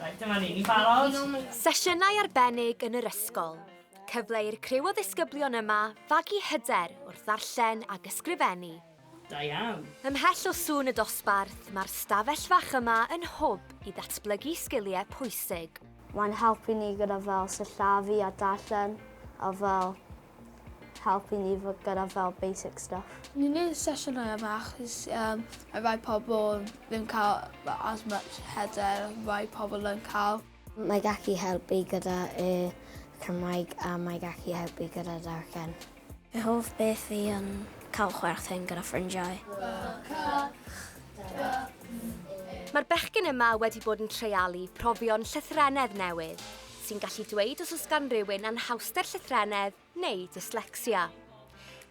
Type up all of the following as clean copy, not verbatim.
Reit, dyma ni, ni'n barod. Sesiynau arbennig yn yr ysgol. Cyfle i'r criw o ddisgyblion yma fagu hyder wrth ddarllen ag ysgrifennu. Da iawn. Ymhell o sŵn y dosbarth, mae'r stafell fach yma yn hwb i ddatblygu sgiliau pwysig. Mae'n helpu ni gyda fel sillafu a darllen a fel helpu ni gyda fel basic stuff. Ni'n neud sesiynau yma achos um, mae rai pobl ddim cael as much hyder rai pobl yn cael. Mae gallu helpu gyda y Cymraeg a mae gallu helpu gyda darllen. Fy hoff beth fi yn cael chwerthin gyda ffrindiau. Mae'r bechgyn yma wedi bod yn treialu profion llythrennedd newydd, sy'n gallu dweud os oes gan rywun anhawster llythrennedd neu dyslecsia.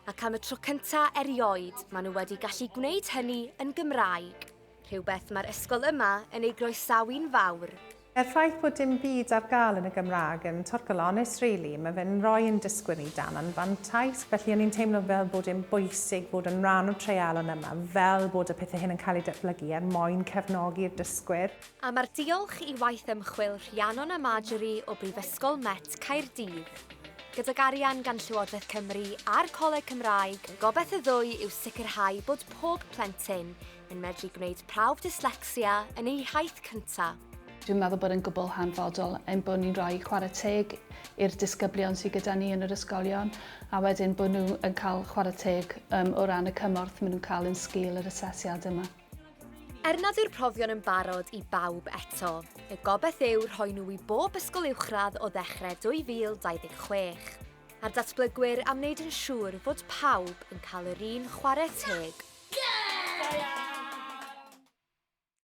Ac am y tro cynta erioed, maen nhw wedi gallu gwneud hynny yn Gymraeg, rhywbeth mae'r ysgol yma yn ei groesawu'n fawr. Yr ffaith bod dim byd ar gael yn y Gymraeg yn torcalonnus really, mae fe'n rhoi ein dysgwyr ni dan anfantais, felly o'n i'n teimlo fel bod e'n bwysig bod yn rhan o'r treialon yma, fel bod y pethau hyn yn cael eu datblygu er mwyn cefnogi'r dysgwyr. A mae'r diolch i waith ymchwil Rhiannon a Marjorie o Brifysgol Met Caerdydd. Gydag arian gan Llywodraeth Cymru a'r Coleg Cymraeg, gobaith y ddwy yw sicrhau bod pob plentyn yn medru gwneud prawf dyslecsia yn eu hiaith cyntaf. Dwi'n meddwl bod yn gwbl hanfodol ein bod ni'n rhoi chwarae teg i'r disgyblion sydd gyda ni yn yr ysgolion a wedyn bod nhw yn cael chwarae teg um, o ran y cymorth maen nhw'n cael yn sgil yr asesiad yma. Er nad yw'r profion yn barod i bawb eto, y gobaith yw rhoi nhw i bob ysgol uwchradd o ddechrau 2026, a'r datblygwyr am wneud yn siŵr fod pawb yn cael yr un chwarae teg. Da iawn!